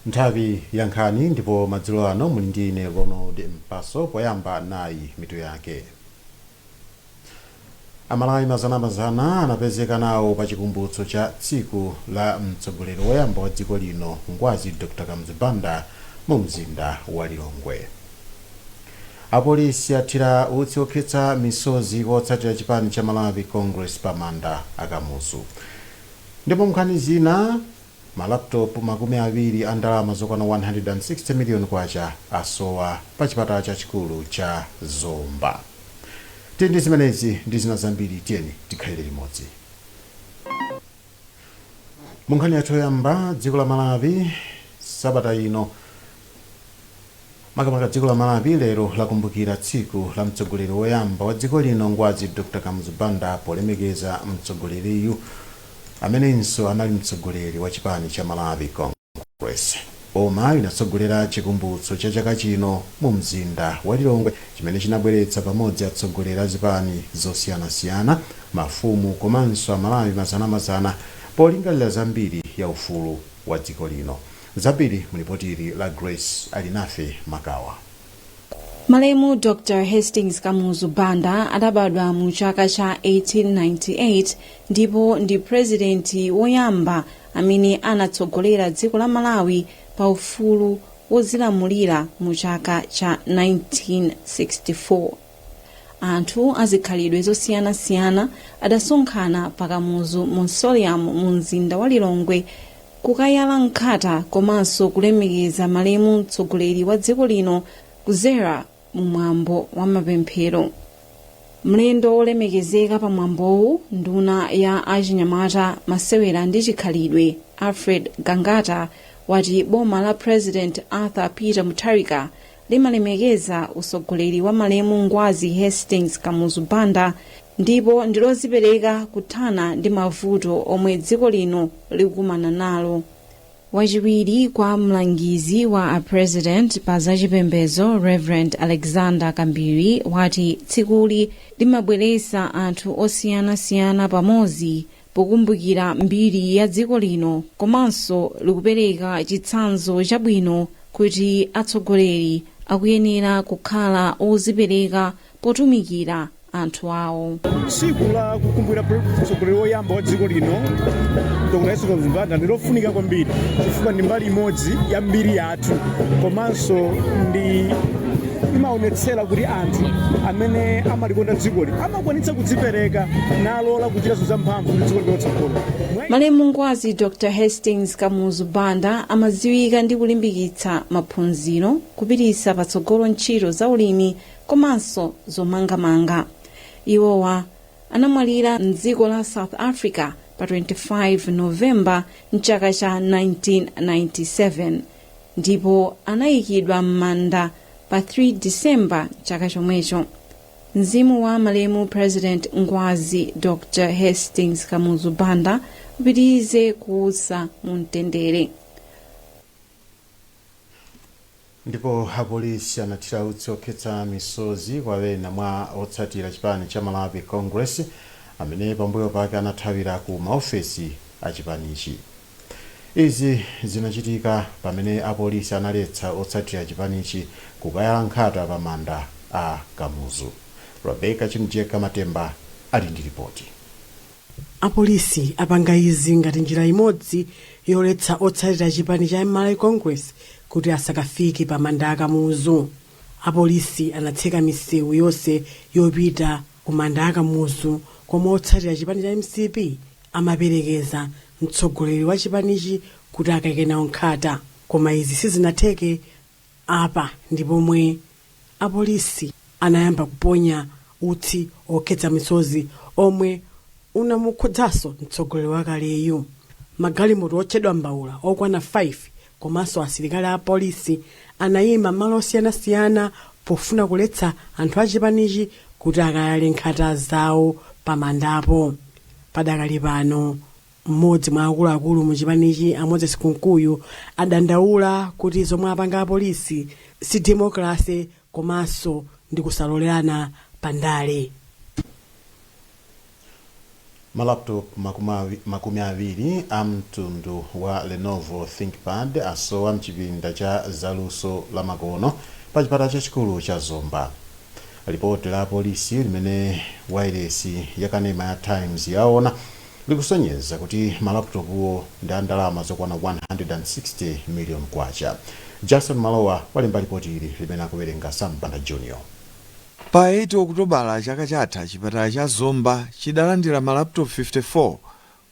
Nthawi ya nkhani, ndipo madzulo ano muli ndi ine Ronald Mpaso. Poyamba nayi mitu yake. Amalawi mazanamazana anapezeka nawo pa chikumbutso cha tsiku la mtsogoleri woyamba wa dziko lino, Ngwazi Dr Kamuzu Banda, mu mzinda wa Lilongwe. Apolisi athira utsi okhetsa misozi kotsatira chipani cha Malawi Congress pa manda a Kamuzu. Ndipo nkhani zina, ma laptop 20 a ndalama zokwana 160 miliyoni kwacha asowa pa chipatala chachikulu cha Zomba. Tili ndi zimenezi ndi zina zambiri, tiyeni tikhalire limodzi. Mu nkhani yathu yoyamba, dziko la Malawi sabata ino, makamaka dziko la Malawi lero, lakumbukira tsiku la mtsogoleri woyamba wa dziko lino, Ngwazi Dr Kamuzu Banda, polemekeza mtsogoleriyu amenenso anali mtsogoleri wa chipani cha Malawi Congress. Boma linatsogolera chikumbutso cha chaka chino mu mzinda wa Lilongwe, chimene chinabweretsa pamodzi atsogoleri a zipani zosiyanasiyana, mafumu komanso Amalawi mazanamazana polingalira zambiri ya ufulu wa dziko lino. Zambiri mulipotili la Grace Alinafe Makawa. Malemu Dr Hastings Kamuzu Banda adabadwa mu chaka cha 1898 ndipo ndi purezidenti woyamba amene anatsogolera dziko la Malawi pa ufulu wozilamulira mu chaka cha 1964. Anthu azikhalidwe zosiyanasiyana adasonkhana pa Kamuzu Mausoleum mu mzinda wa Lilongwe kukayala nkhata komanso kulemekeza malemu mtsogoleri wa dziko lino kudzera mu mwambo wa mapemphero. Mlendo wolemekezeka pa mwambowu, nduna ya achinyamata, masewera ndi chikhalidwe, Alfred Gangata, wati boma la President Arthur Peter Mutharika limalemekeza usogoleri wa malemu Ngwazi Hastings Kamuzu Banda ndipo ndilozipereka kuthana ndi mavuto omwe dziko lino likukumana nalo. Wachiwiri kwa mlangizi wa a President pa zachipembedzo, Reverend Alexander Kambiri, wati tsikuli limabweretsa anthu osiyanasiyana pamodzi pokumbukira mbiri ya dziko lino komanso likupereka chitsanzo chabwino kuti atsogoleri akuyenera kukhala ozipereka potumikira anthu awo. Tsiku la kukumbukira mtsogoleri woyamba wa dziko lino, Dr Hastings Kamuzu Banda, ndi lofunika kwambiri chifukwa ndi mbali imodzi ya mbiri yathu, komanso ndi imaonetsera kuti anthu amene amalikonda dzikoli amakwanitsa kudzipereka nalola kuchita zamphamvu kuti dziko lipite patsogolo. Malemu Ngwazi Dr Hastings Kamuzu Banda amadziwika ndi kulimbikitsa maphunziro, kupititsa patsogolo ntchito za ulimi komanso zomangamanga. Iwowa anamwalira mdziko la South Africa pa 25 Novemba mchaka cha 1997 ndipo anayikidwa m'manda pa 3 Disemba chaka chomwecho. Mzimu wa malemu President Ngwazi Dr Hastings Kamuzu Banda upitirize kuwusa mu mtendere. Ndipo apolisi anathira utsi okhetsa misozi kwa ena mwa otsatira chipani cha Malawi Congress amene pambuyo pake anathawira ku maofesi a chipanichi. Izi zinachitika pamene apolisi analetsa otsatira chipanichi kukayala nkhata pa manda a Kamuzu. Rebecca Chimjeka Matemba ali ndi ripoti. Apolisi apanga izi ngati njira imodzi yoletsa otsatira chipani cha Malawi Congress kuti asakafike pa manda a Kamuzu. Apolisi anatseka misewu yonse yopita ku manda a Kamuzu komwe otsatira chipani cha MCP amaperekeza mtsogoleri wa chipanichi kuti akaike nawo nkhata, koma izi sizinatheke. Apa ndi pomwe apolisi anayamba kuponya utsi okhetsa misozi omwe unamukhudzanso mtsogoleri wakaleyu. Magalimoto otchedwa mbaula okwana 5 komanso asilikali a polisi anayima malo osiyanasiyana pofuna kuletsa anthu achipanichi kuti akayale nkhata zawo pamandapo. Padakali pano, mmodzi mwa akuluakulu mu chipanichi, a Moses Kunkuyu, adandaula kuti zomwe apanga apolisi si demokrasi komanso ndi kusalolerana pandale. Malaptop 20 a mtundu wa Lenovo ThinkPad asowa mchipinda cha zaluso la makono pa chipatala chachikulu cha Zomba. Lipoti la polisi limene wailesi yakanema ya Times yaona likusonyeza kuti malaptopuwo ndi a ndalama zokwana 160 million kwacha. Jason Malowa walemba lipoti ili limene akuwerenga Sambanda Junior. Pa 8 Okutobala chaka chatha, chipatala cha Zomba chidalandira malaptop 54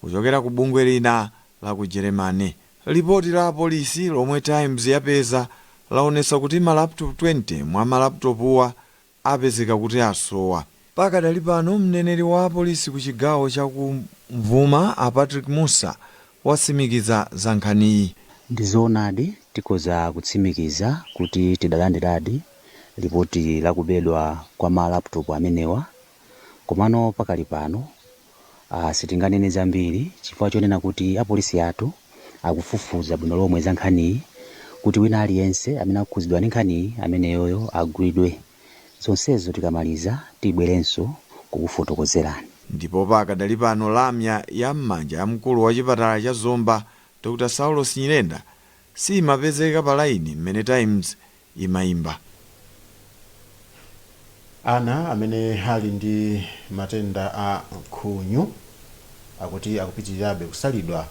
kuchokera ku bungwe lina la ku Germany. Lipoti la polisi lomwe Times yapeza laonetsa kuti malaptop 20 mwa malaptopuwa apezeka kuti asowa. Pakadali pano, mneneri wa apolisi ku chigawo chakumvuma, a Patrick Musa, watsimikiza za nkhaniyi. Ndi zoonadi, tikhoza kutsimikiza kuti tidalandiradi ripoti lakubedwa kwa ma laptop amenewa, komano pakali pano sitinganene zambiri chifukwa chonena kuti apolisi athu akufufuza bwino lomwe za nkhaniyi kuti wina aliyense amene akukhudzidwa ndi nkhaniyi ameneyoyo agwidwe. Zonsezo tikamaliza tibwerenso kukufotokozerani. Ndipo pakadali pano, lamya ya m'manja ya mkulu wa chipatala cha Zomba, Dr Saulos Nyirenda, simapezeka pa laini mmene Times imayimba. Ana amene ali ndi matenda a khunyu akuti akupitirirabe kusalidwa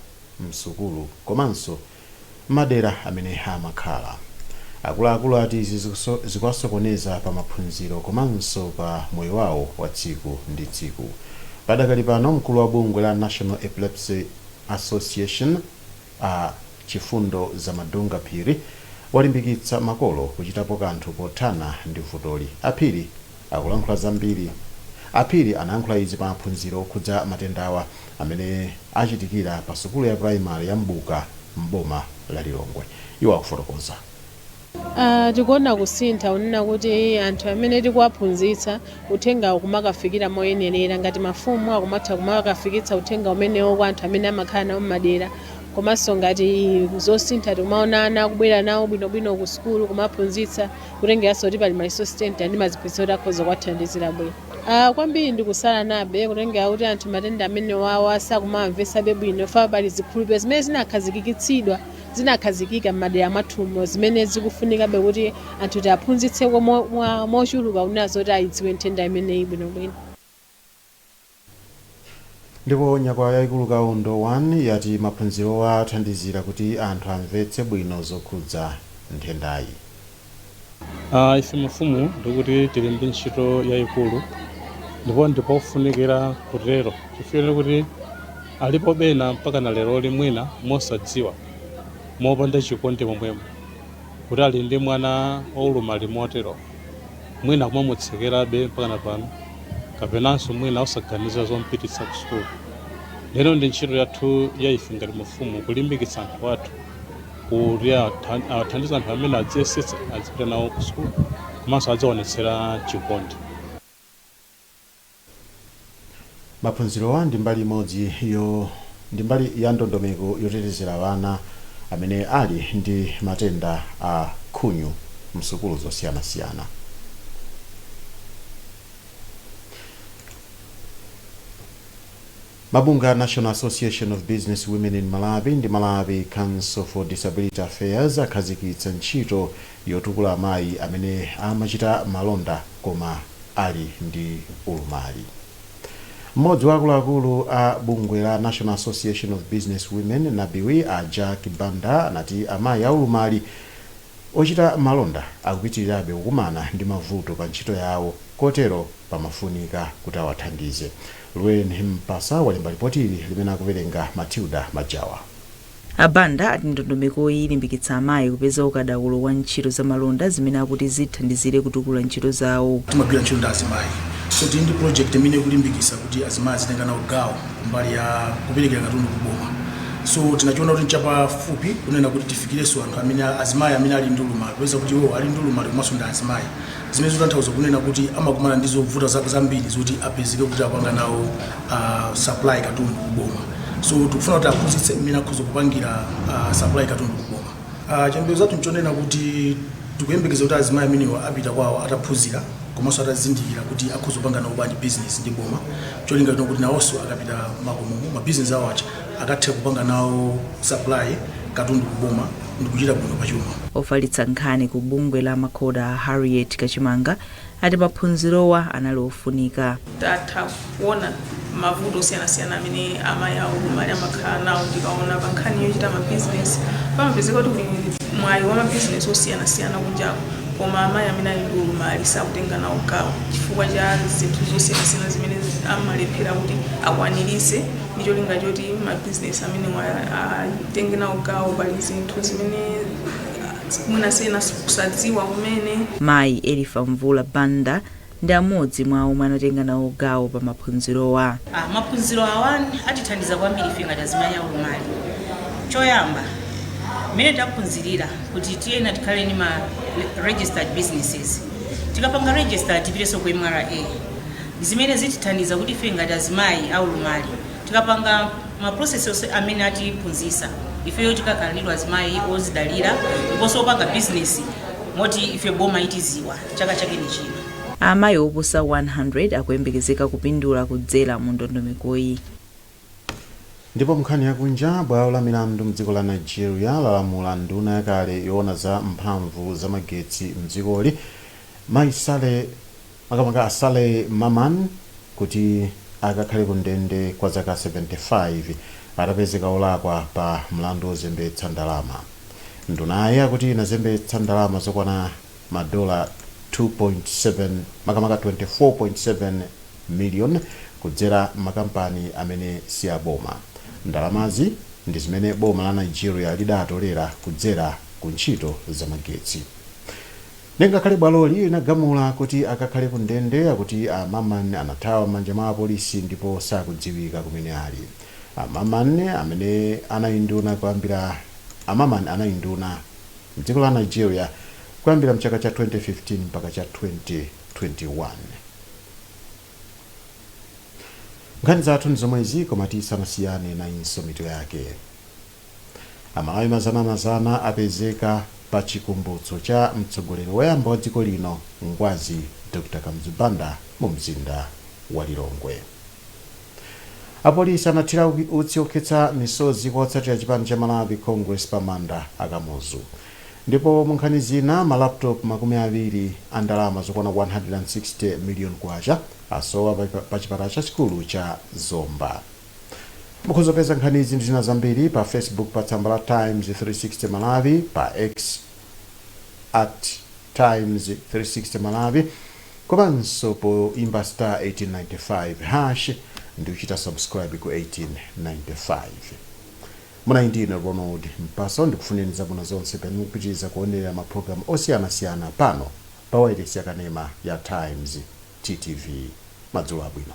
msukulu komanso madera amene amakhala. Akuluakulu ati izi zikuwasokoneza pa maphunziro komanso pa moyo wawo wa tsiku ndi tsiku. Padakali pano, mkulu wa bungwe la National Epilepsy Association, a Chifundo Zamadunga Phiri, walimbikitsa makolo kuchitapo kanthu pothana ndi vutoli. Aphiri akulankhula zambiri. Aphiri anayankhula izi pa maphunziro okhudza matendawa amene achitikira pa sukulu ya primary ya Mbuka mboma la Lilongwe. Iwo akufotokoza. Tikuona kusintha, unena kuti anthu amene tikuwaphunzitsa uthenga kumakafikira moyenerera, ngati mafumu akumatha kumakafikitsa uthenga umenewo kwa anthu amene amakhala nawo mmadera, komanso ngati zosintha tikumaona ana akubwera nawo bwinobwino ku sukulu kumaphunzitsa, kutengeranso kuti pali ma resource center ndi maziphunzitso kuti akhoza kuwathandizira bwino. Kwambiri ndikusala nabe, kutengera kuti anthu matenda amene wawa sakumamvetsabe bwino fa pali zikhulupiriro zimene zinakhazikitsidwa, zinakhazikika m'madera mwathumo, zimene zikufunikabe kuti anthu tiaphunzitseko mochuluka kunena zoti ayidziwe nthenda imeneyi bwinobwino. Ndipo nyakwawa yayikulu Kaundo 1 yati maphunzirowa athandizira kuti anthu amvetse bwino zokhudza nthendayi. Ife mafumu ndikuti tili ndi ntchito yayikulu ndipo ndipofunikira kutero, chifukwa kuti alipo bena mpaka na lero limwina mosadziwa, mopanda chikondi momwemo, kuti ali ndi mwana waulumali motero, mwina kumamutsekerabe mpaka na pano, kapenanso mwina osaganiza zompititsa ku sukulu. Lero ndi ntchito yathu ya ife ngati mafumu kulimbikitsa anthu athu kuti athandize anthu amene adziyesetsa azipita nawo ku sukulu komanso adzaonetsera chikondi. Maphunzirowa ndi mbali imodzi yo ndi mbali ya ndondomeko yotetezera ana amene ali ndi matenda a khunyu msukulu zosiyanasiyana. Mabungwe a National Association of Business Women in Malawi ndi Malawi Council for Disability Affairs akhazikitsa ntchito yotukula amayi amene amachita malonda koma ali ndi ulumali. Mmodzi wa akuluakulu a bungwe la National Association of Business Women, NABW, a Jack Banda, anati amayi aulumali ochita malonda akupitirirabe kukumana ndi mavuto pa ntchito yawo, kotero pamafunika kuti awathandize. Lwen Mpasa walemba ripoti ili limene akuwerenga Matilda Majawa. Abanda ati ndondomekoyi ilimbikitsa amayi kupeza ukadaulo wa ntchito za malonda zimene akuti zithandizire kutukula ntchito zawo. Timagwira ntchito ndi azimayi, so tili ndi project imene ikulimbikitsa kuti azimayi azitenga nawo gawo kumbali ya kuperekera katundu kuboma. So tinachiona kuti nchapafupi kunena kuti tifikirenso anthu amene azimayi amene ali ndi ulumali, popeza kuti iwo ali ndi ulumali komanso ndi azimayi, zimene zikutanthauza kunena kuti amakumana ndi zovuta zambiri zoti apezeke kuti apanga nawo supply katundu kuboma. So tikufuna kuti aphunzitse mmene akhoza kupangira supply katundu kuboma. Chiyembekezo chathu nchonena kuti tikuyembekeza kuti azimayi amenewa apita kwawo ataphunzira. Komanso atazindikira kuti akhoza kupanga nawo bwanji business ndi boma, cholinga chino kuti nawonso akapita makomomo, mabizinesi awo aja akathe kupanga nawo supply katundu kuboma ndikuchita bwino pachuma. Ofalitsa nkhani ku bungwe la MACODA, Harriet Kachimanga, ati maphunzirowa anali ofunika. Tatha kuona mavuto osiyanasiyana amene amayi aulumali amakhala nawo. Ndikaona pa nkhani yochita mabizinesi, pamapezeka kuti kuli mwayi wa mabizinesi osiyanasiyana kunjako, koma amayi amene ali ndi ulumali sakutenga nawo gawo chifukwa cha zinthu zosiyanasiyana zimene amalephera kuti akwanirise ndi cholinga choti mabizinesi amene atenge nawo gawo. Pali zinthu zimene mwina sena kusadziwa kumene. Mayi Elifa Mvula Banda ndi amodzi mwa omwe anatenga nawo gawo pa maphunzirowa. Maphunziro awa atithandiza kwambiri ife ngati azimayi aulumali. Choyamba, mmene taphunzirira kuti tiyena tikhale ndi ma registered businesses, tikapanga register tipitenso ku MRA, zimene zitithandiza kuti ife ngati azimayi aulumali tikapanga ma process onse amene atiphunzisa, ifeyo tikakhala azimayi ozidalira ndiponso opanga business, moti ife boma itiziwa chaka chake ni chino. Amayi oposa 100 akuyembekezeka kupindula kudzera mu ndondomekoyi. Ndipo nkhani yakunja, bwalo la milandu mdziko la Nigeria lalamula nduna yakale yoona za mphamvu za magetsi mdzikoli, maisale makamaka Asale Maman, kuti akakhale ku ndende kwa zaka 75 atapezeka olakwa pa mlandu wozembetsa ndalama. Ndunayi akuti inazembetsa ndalama zokwana madola 2.7, makamaka 24.7 million, kudzera makampani amene si aboma. Ndalamazi ndi zimene boma la Nigeria lidatolera kudzera ku ntchito zamagetsi. Ngakhale bwaloli linagamula kuti akakhale ku ndende, akuti a Maman anathawa m'manja mwa apolisi ndipo sakudziwika kumene ali. Amaman amene anali nduna kuyambira, Amaman anali nduna mdziko la Nigeria kuyambira mchaka cha 2015 mpaka cha 2021. Nkhani zathu ndi zomwezi, koma tisanasiyane nayinso mitu yake. Amalawi mazanamazana apezeka pa chikumbutso cha mtsogoleri woyamba wa dziko lino, Ngwazi Dr Kamuzu Banda, mu mzinda wa Lilongwe. Apolisi anathira utsi okhetsa misozi kwa otsatira chipani cha Malawi Congress pa manda Akamuzu. Ndipo mu nkhani zina, ma laptop 20 a ndalama zokwana 160 million kwacha asowa pa chipatala chachikulu cha Zomba. Mukhoza kupeza nkhanizi ndi zina zambiri pa Facebook pa tsamba la Times 360 Malawi, pa X @Times360Malawi, komanso poimba *1895# ndi kuchita subscribe ku 1895. Muna ndine Ronald Mpaso, ndikufunireni zabwino zonse pamene mukupitiriza kuonerera mapulogalamu osiyanasiyana pano pa wailesi yakanema ya Times, TTV. Madzulo abwino.